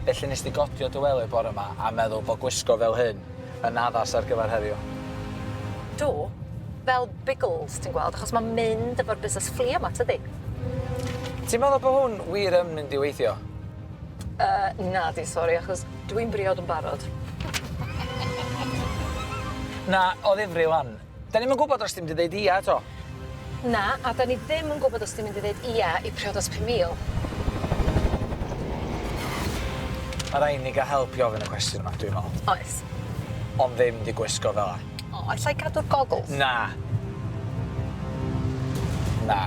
Felly nes di godi o dy wely bore 'ma a meddwl bod gwisgo fel hyn yn addas ar gyfer heddiw? Do, fel Biggles ti'n gweld, achos mae'n mynd efo'r busnes fflio 'ma tydi? Ti'n meddwl bod hwn wir yn mynd i weithio? Yy, na di, sori, achos dwi'n briod yn barod. Na, o ddifri 'wan. 'Dan ni'm yn gwbod os ti mynd i ddeud ia eto. Na, a 'dan ni ddim yn gwbod os ti mynd i ddeud ia i priodas 5000. Ma' rai' ni ga'l help i ofyn y cwestiwn yma, dwi'n me'wl. Oes. Ond ddim 'di gwisgo fel 'a. O, allai gadw'r goggles? Na. Na.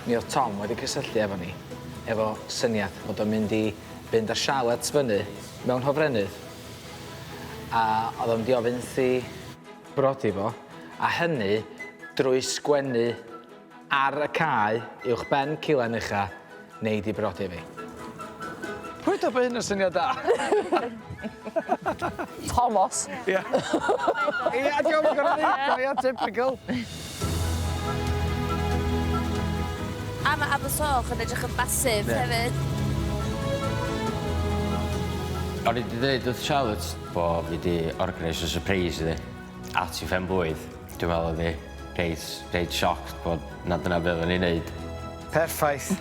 Mi o'dd Tom wedi cysylltu efo ni efo syniad fod o'n mynd i fynd â Charlotte fyny mewn hofrennydd a o'dd o'n mynd i ofyn wrthi brodi fo a hynny drwy sgwennu ar y cae uwch ben Cilen Ucha nei di brodi fi. Pwy dweud bod hyn yn syniad da? Tomos. Ia. Ia, diolch yn gorfod ddeud o, ia, typical. A ma' Abersoch yn edrych yn massive hefyd. O'n i 'di deud wrth Charlotte bo' fi 'di organisio sypreis iddi at 'i phen-blwydd. Dwi me'wl o'dd 'i reit reit shocked bod na dyna be' odden ni'n neud. Perffaith.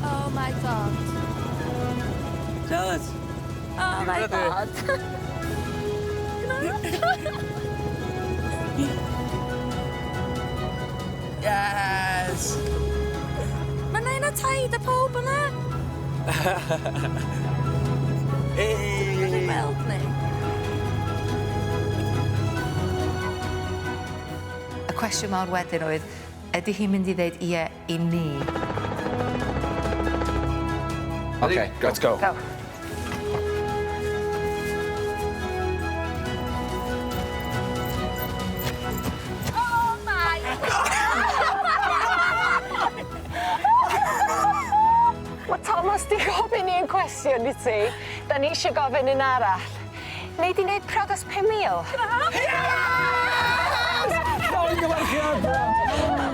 Oh my God. Charlotte! Oh my God. Yes! Ma' nain a taid a pawb yna. Hey! Dod i weld ni. Y cwestiwn mawr wedyn oedd, ydy hi'n mynd i ddeud ie i ni? Okay, let's go. Go. Oh my Ma' Thomas 'di gofyn un cwestiwn i ti. 'Dan ni isio gofyn un arall. Nei di neud priodas 5000? Llongyfarchiadau!